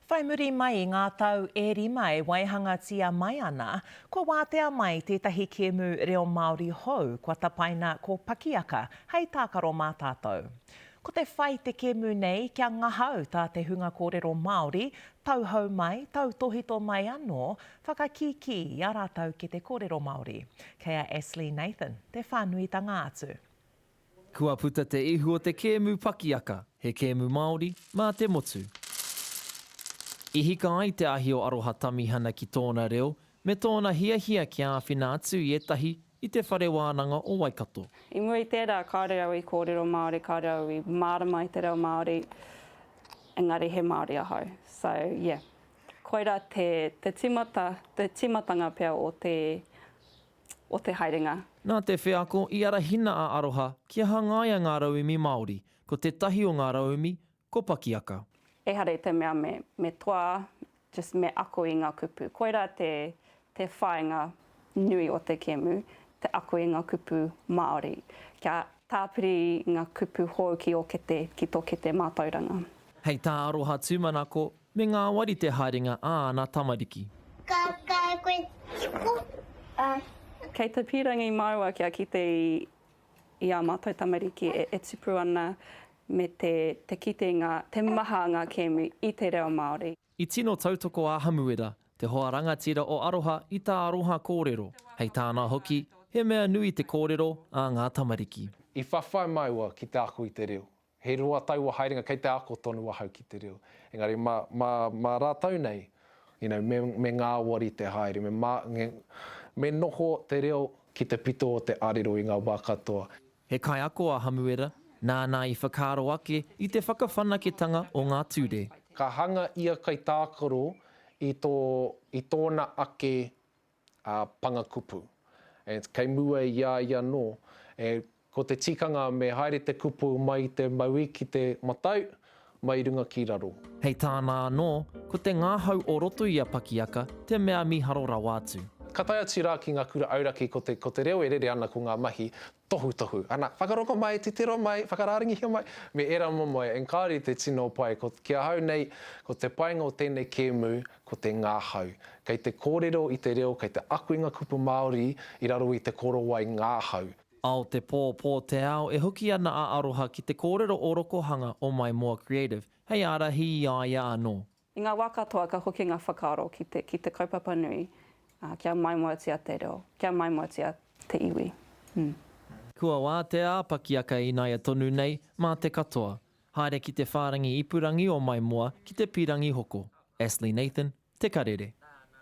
Whai muri mai i ngā tau e rima e waihangatia mai ana, kua wātea mai tētahi kēmu reo Māori hou kua tapaina ko Pakiaka hei tākaro mā tātou. Ko te whai te kēmu nei kia ngahau tā te hunga kōrero Māori, tauhou mai, tautōhito mai anō, whakakīkī i a rātou ki te kōrero Māori. Kei a Ashley Nathan te whānuitanga atu. Kua puta te ihu o te kēmu pakiaka, he kēmu Māori, mā te motu. I hika ai te ahi o Aroha Tamihana ki tōna reo, me tōna hiahia kia āwhina atu i ētahi i Te Whare Wānanga o Waikato. I mua i tērā, kāore au i kōrero Māori, kāore au i mārama i te reo Māori, engari he Māori ahau. So, yeah. Koirā te, te tīmata, te tīmatanga pea o te, o te haerenga. Nā te wheako i arahina a Aroha kia hangaia ngā rauemi Māori, ko tētahi o ngā rauemi, ko Pakiaka. Ehara i te mea me, me toa, just me ako i ngā kupu. Koirā te, te whāinga nui o te kēmu, te ako i ngā kupu Māori. Kia tāpiri ngā kupu hou ki ō kete, ki tō kete mātauranga. Hei tā Aroha tūmanako, Me ngāwari te haerenga a āna tamariki. Ka kai koe tiko a. Kei te pīrangi māua kia kite i ā mātou tamariki e tupu ana me te kite i ngā, te maha ngā kēmu i te reo Māori. I tino tautoko a Hamuera, te hoa rangatira o Aroha i tā Aroha kōrero. Hei tāna hoki, he mea nui te kōrero a ngā tamariki. I whawhai māua ki te ako i te reo. He roa taua haerenga, kei te ako tonu ahau ki te reo. Engari mā, mā, mā rātou nei, you know, me, me ngāwari te haere, me mā, me, me noho te reo ki te pito o te arero i ngā wā katoa. He kaiako a Hamuera, nāna i whakaaro ake i te whakawhanaketanga o ngā ture. Ka hanga ia kaitākaro i tō, i tōna ake a Pangakupu. And kei mua i a ia anō. And ko te tikanga me haere te kupu mai i te mauī ki te matau, mai runga ki raro. Hei tāna anō, ko te ngahau o roto i a Pakiaka te mea mīharo rawa atu. Ka tae atu rā ki ngā kura auraki ko te, ko te reo e rere ana ko ngā mahi tohutohu. Ana, whakarongo mai, titiro mai, whakarārangihia mai, me ērā momo e, and kāore i te tino pai. Ko, ki ahau nei, ko te painga o tēnei kēmu, ko te ngahau. Kei te kōrero i te reo, kei te ako i ngā kupu Māori i raro i te korowai ngahau. Ao te pō, pō te ao, e hoki ana a Aroha ki te kōrero ōrokohanga o Maimoa Creative hei ārahi i a ia anō. I ngā wā katoa ka hoki ngā whakaaro ki te, ki te kaupapa nui, ā, kia maimoatia te reo, kia maimoatia te iwi. Kua wātea a Pakiaka ināia tonu nei mā te katoa. Haere ki te whārangi ipurangi o Maimoa ki te pirangi hoko. Astley Nathan, Te Karere.